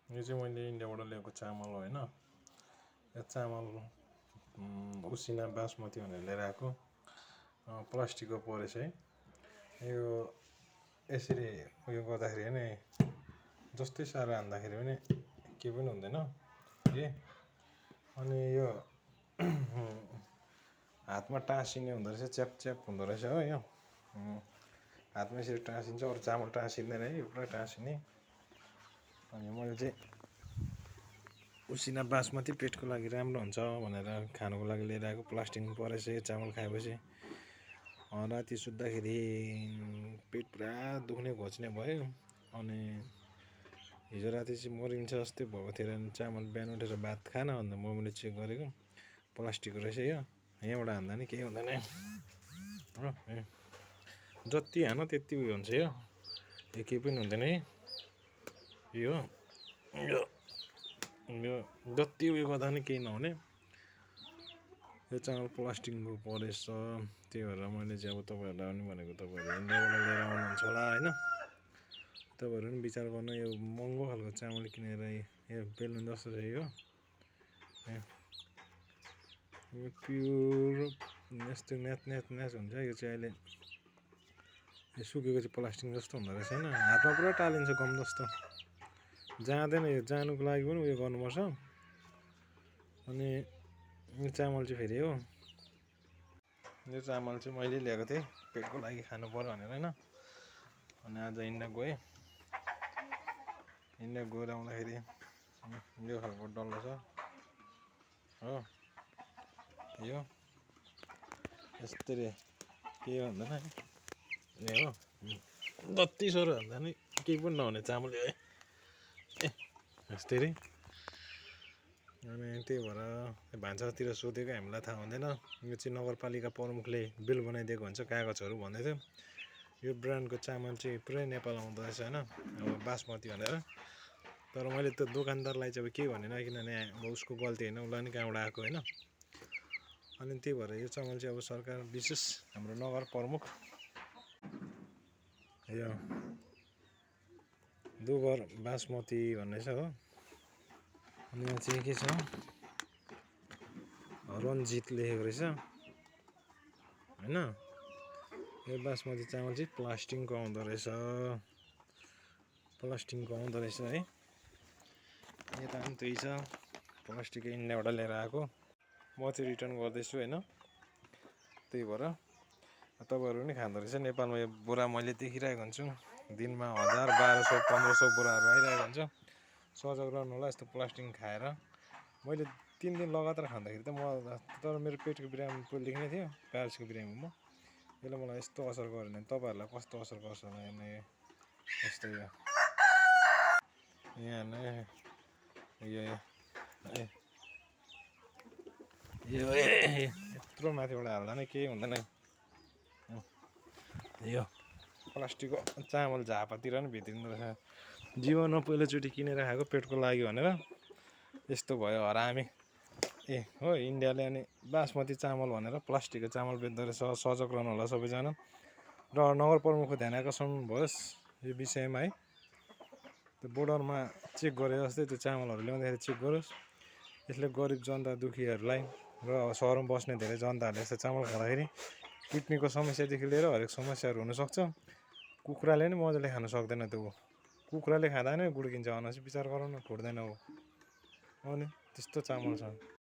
यो चाहिँ मैले इन्डियाबाट ल्याएको चामल हो होइन। यो चामल उसिना बासमती भनेर लिएर आएको प्लास्टिकको परेछ है। यो यसरी उयो गर्दाखेरि नै जस्तै साह्रो हान्दाखेरि पनि केही पनि हुँदैन के। अनि यो हातमा टाँसिने हुँदो रहेछ, च्याप च्याप हुँदो रहेछ हो। यो हातमा यसरी टाँसिन्छ, अरू चामल टाँसिँदैन है, यो पुरा टाँसिने। अनि मैले चाहिँ उसिना बासमती पेटको लागि राम्रो हुन्छ भनेर खानुको लागि लिएर आएको। प्लास्टिकमा परेछ यो चामल खाएपछि। राति सुत्दाखेरि पेट पुरा दुख्ने घोच्ने भयो। अनि हिजो राति चाहिँ मरिन्छ जस्तै भएको थियो। चामल बिहान उठेर भात खान भन्दा मैले चेक गरेको प्लास्टिकको रहेछ यो। यहाँबाट हान्दा नि केही हुँदैन हो। जति हान त्यति उयो हुन्छ यो केही पनि हुँदैन है। यो जति उयो गर्दा नि केही नहुने। यो चामल प्लास्टिकको परेछ, त्यही भएर मैले चाहिँ अब तपाईँहरूलाई पनि भनेको, तपाईँहरू इन्डियाबाट लिएर आउनुहुन्छ होला होइन। तपाईँहरू पनि विचार गर्नु, यो महँगो खालको चामल किनेर यो बेल्नु जस्तो छ यो प्युर यस्तो न्याच हुन्छ। यो चाहिँ अहिले यो सुकेको चाहिँ प्लास्टिक जस्तो हुँदो रहेछ होइन। हातमा पुरा टालिन्छ गम जस्तो, जाँदैन। यो जानुको लागि पनि उयो गर्नुपर्छ। अनि यो चामल चाहिँ फेरि हो, यो चामल चाहिँ मैले ल्याएको थिएँ पेटको लागि खानु पर्यो भनेर होइन। अनि आज इन्डिया गएँ, इन्डिया गएर आउँदाखेरि यो खालको डल्लो छ हो। यो यस्तरी केही हुँदैन है। यो हो जति सरो हान्दा नि केही पनि नहुने चामल यो है यस्तरी। अनि त्यही भएर भान्सातिर सोधेको हामीलाई थाहा हुँदैन। यो चाहिँ नगरपालिका प्रमुखले बिल बनाइदिएको हुन्छ कागजहरू भन्दै थियो। यो ब्रान्डको चामल चाहिँ पुरै नेपाल आउँदो रहेछ होइन, अब बासमती भनेर। तर मैले त्यो दोकानदारलाई चाहिँ अब के भनेन, किनभने अब उसको गल्ती होइन, उसलाई नि कहाँबाट आएको होइन। अनि त्यही भएर यो चामल चाहिँ अब सरकार विशेष हाम्रो नगर प्रमुख यो दुबर बासमती भन्ने छ हो। अनि यहाँ चाहिँ के छ, रन्जित लेखेको रहेछ होइन। यो बासमती चामल चाहिँ प्लास्टिकको आउँदो रहेछ, प्लास्टिकको आउँदो रहेछ है। यता पनि त्यही छ, प्लास्टिक इन्डियाबाट लिएर आएको। म चाहिँ रिटर्न गर्दैछु होइन। त्यही भएर तपाईँहरू पनि खाँदो रहेछ नेपालमा। यो बोरा मैले देखिरहेको हुन्छु, दिनमा 1000, 1200, 1500 बोराहरू आइरहेको हुन्छ। सजग रहनु होला यस्तो प्लास्टिक खाएर। मैले 3 दिन लगातार खाँदाखेरि त तर मेरो पेटको बिरामी पोल्दिङ नै थियो, प्यारेसको बिरामी म। यसले मलाई यस्तो असर गर्यो भने तपाईँहरूलाई कस्तो असर गर्छ भने यस्तो यहाँ नै यो यत्रो माथिबाट हाल्दा नै केही हुँदैन। यो प्लास्टिकको चामल झापातिर पनि भित्रिँदो रहेछ। जीवनमा पहिलोचोटि किनेर खाएको पेटको लागि भनेर यस्तो भयो हरामी हो। इन्डियाले अनि बासमती चामल भनेर प्लास्टिकको चामल बेच्दो रहेछ। सजग रहनु होला सबैजना। र नगर प्रमुखको ध्यान आकर्षण भयोस् यो विषयमा है। त्यो बोर्डरमा चेक गरे जस्तै त्यो चामलहरू ल्याउँदाखेरि चेक गरोस्। यसले गरिब जनता दुखीहरूलाई र सहरमा बस्ने धेरै जनताहरूले यस्तो चामल खाँदाखेरि किडनीको समस्यादेखि लिएर हरेक समस्याहरू हुनसक्छ। कुखुराले नि मजाले खान सक्दैन त्यो, कुखुराले खाँदा नै गुड्किन्छ भनेपछि विचार गरौँ न, फुट्दैन हो। अनि त्यस्तो चामल छ।